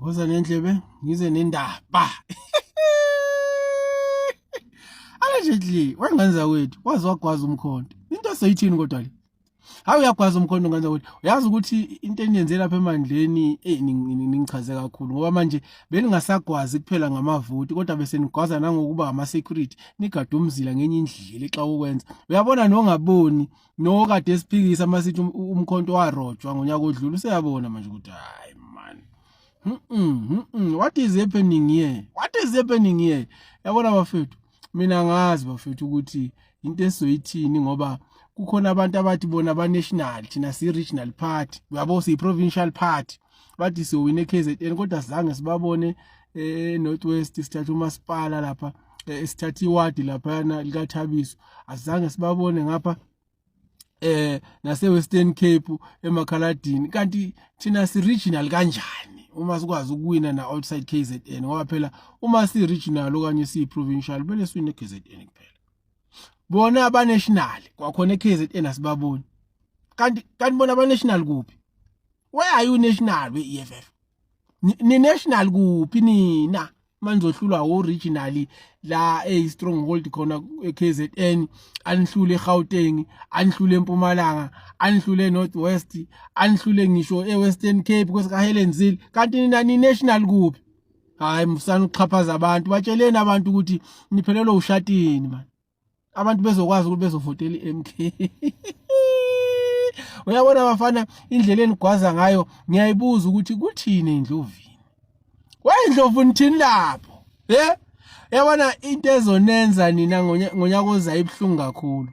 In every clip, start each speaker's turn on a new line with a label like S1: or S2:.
S1: Woza nendlebe ngize nendaba. Allegedly wengenza kwethu waze wagwaza umkhonto. Into seyithini kodwa le? Hawu uyagwaza umkhonto ngenza kwethu. Uyazi ukuthi into eniyenze lapha emandleni eh ningichaze kakhulu ngoba manje beningasagwazi kuphela ngamavoti kodwa bese nigwaza nangokuba ama security nigada umzila ngenye indlela xa ukwenza. Uyabona nongaboni nokade esiphikisa masithi um, umkhonto warojwa ngonyaka odlule useyabona manje ukuthi hayi man mm mm what is happening here, what is happening here? Yabona bafethu, mina ngazi bafethu ukuthi into esizoyithini ngoba kukhona abantu abathi bona ba national, thina si regional party, uyabo, si provincial party, bathi siyowina eKZN kodwa sizange sibabone eh North West sithatha umasipala lapha, sithatha iwadi lapha likaThabiso, asizange sibabone ngapha nase Western Cape emakhaladini. Kanti thina si regional kanjani uma sikwazi ukuwina na outside KZN? Ngoba phela uma si regional okanye si provincial bele siwine KZN kuphela. Bona aba national kwakhona eKZN asibaboni. Kanti bona aba national kuphi? Where are you national we EFF? Ni national kuphi nina manizohlulwa originally la eyi stronghold khona eKZN, anihlule eGauteng, anihlule eMpumalanga, anihlule eNorth West, anihlule ngisho eWestern Cape kwesika Helen Zille? Kanti nina ni national kuphi? Hayi, musana ukuxhaphaza abantu. Batsheleni abantu ukuthi niphelelwe ushatini man, abantu bezokwazi ukuthi bezovotela iMK. Uyabona bafana, indlela enigwaza ngayo ngiyayibuza ukuthi kuthini endlovini? Wayindlovu nithini lapho? Yabona into ezonenza nina ngonyaka ozayo ibuhlungu kakhulu,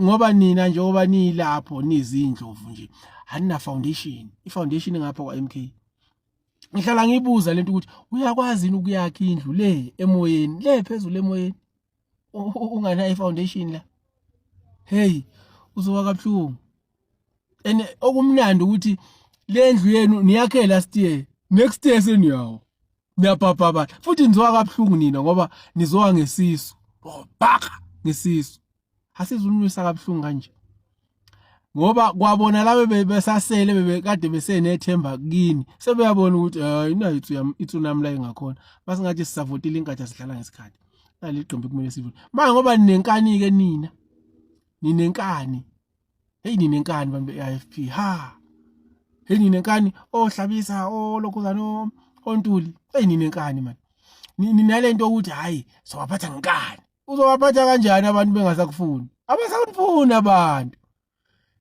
S1: ngoba nina njengoba nilapho nizindlovu nje anina foundation. I-foundation ngapha kwa MK. Ngihlala ngibuza lento ukuthi uyakwazi yini ukuyakha indlu le emoyeni, le phezulu emoyeni, unganayo i-foundation la? Hey, uzoba kabuhlungu. And okumnandi ukuthi le ndlu yenu niyakhe last year, next year seniyawo niyabhabhaba futhi. Nizowa kabuhlungu nina ngoba nizowa ngesisu, oh baka ngesisu. Asizunwisa kabuhlungu kanje ngoba kwabona laba besasele bebekade besenethemba kini sebeyabona ukuthi hayi, nayo itsunami la ingakhona. Masingathi sisavotile inkatha sidlala ngesikhathi naliqembu kumele sivote manje ngoba ninenkani ke nina, ninenkani. Hey, ninenkani bantu be-IFP, ha, hey, ninenkani ohlabisa olokhuzana ontuli. Hey, ninenkani man, ninalento ukuthi hayi sowaphatha ngenkani. Uzowaphatha kanjani abantu bengasakufuni? Abasakufuni abantu.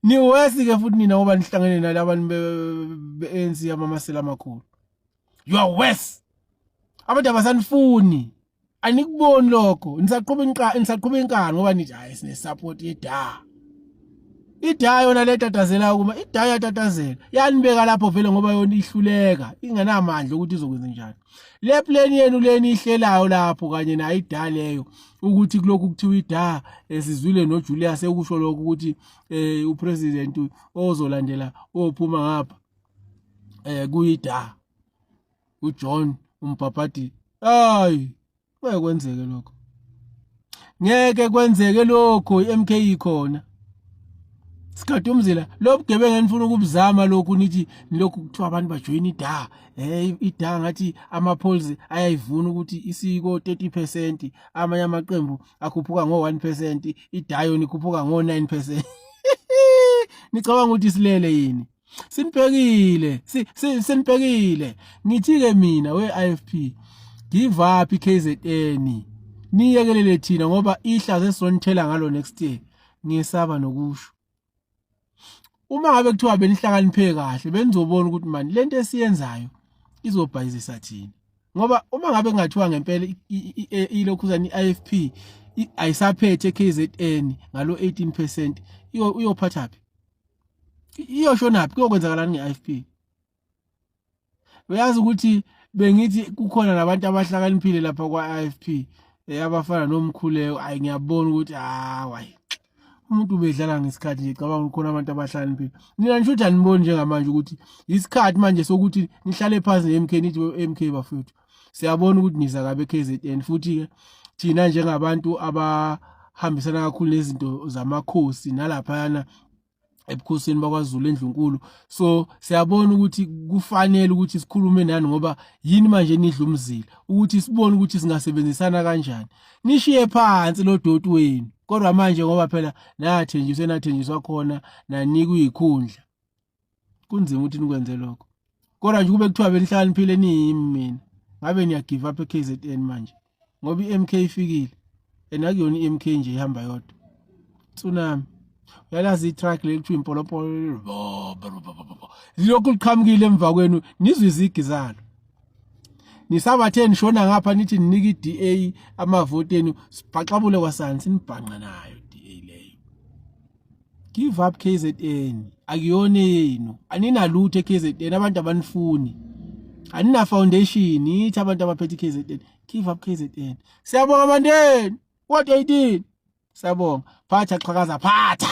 S1: Niwesi ke futhi nina ngoba nihlangene nalabantu be-ANC amamasela amakhulu. You are worse. Abantu abasanifuni, anikuboni lokho. Nisaqhuba nisaqhuba inkani ngoba nithi hayi sine support yeDA. IDA yona le tatazela kuma iDA yatatazela yanibeka lapho vele ngoba yona ihluleka ingenamandla ukuthi izokwenza njani. Le plan yenu leni ihlelayo lapho kanye nayo iDA leyo ukuthi kulokhu kuthiwa iDA, esizwile noJulius ekusho lokho ukuthi upresident ozolandela ophuma ngapha kuyiDA uJohn umbhabhadi. Hayi, ngeke kwenzeke lokho, ngeke kwenzeke lokho. iMK ikhona sikhathi umzila lo bugebengu enifuna ukubuzama lokhu nithi lokhu kuthiwa abantu bajoyina iDA. IDA ngathi ama polls ayayivuna ukuthi isiko 30%, amanye amaqembu akhuphuka ngo1%, iDA yona ikhuphuka ngo9%. Nicabanga ukuthi silele yini? Sinibhekile, sinibhekile. Ngithi ke mina we IFP, give up iKZN, niyekelele thina ngoba ihlazo esizonithela ngalo next year ngiyesaba nokusho. Uma ngabe kuthiwa benihlakaniphe kahle benizobona ukuthi mani lento esiyenzayo izobhayizisa thina, ngoba uma ngabe kungathiwa ngempela ilokhuzana i-IFP ayisaphethe KZN ngalo 18%, iyophatha phi? Iyoshonaphi? Kuyokwenzakalani nge-IFP? Uyazi ukuthi bengithi kukhona nabantu abahlakaniphile lapha kwa-IFP, abafana nomkhuleko. Ayi, ngiyabona ukuthi hayi, umuntu ubedlala ngesikhathi nje. Cabanga kukhona abantu abahlakaniphile. Nina nisho ukuthi aniboni njengamanje ukuthi isikhathi manje sokuthi nihlale phansi ne-MK, nithi MK bafethu, siyabona ukuthi niza kabi e-KZN. Futhi-ke thina njengabantu abahambisana kakhulu nezinto zamakhosi nalaphayana. Ebukhosini bakwaZulu eNdlunkulu. So siyabona ukuthi kufanele ukuthi sikhulume nani, ngoba yini manje nidla umzila, ukuthi sibone ukuthi singasebenzisana kanjani. Nishiye phansi lo doti wenu. Kodwa manje ngoba phela nathenjiswe, enathenjiswa khona, nanikwa izikhundla, kunzima ukuthi nikwenze lokho. Kodwa nje kube kuthiwa benihlakaniphile niyimi mina, ngabe niya give up eKZN manje, ngoba iMK ifikile, and akuyona iMK nje ihamba yodwa. Tsunami, uyalazi i-truck leli kuthiwa impolopolo, lilokhu liqhamukile emva kwenu, nizwe izigi zalo. Nisabathe nishona ngapha, nithi ninika i-DA amavoti enu, sibhaxabule kwasani, sinibhanqa nayo DA leyo. Give up KZN, akuyona yenu, aninalutho eKZN, abantu abanifuni, anina foundation. Yithi abantu abaphethe iKZN, give up KZN. Siyabonga, Mandeni, what 18. Siyabonga, phatha, qhakaza, phatha.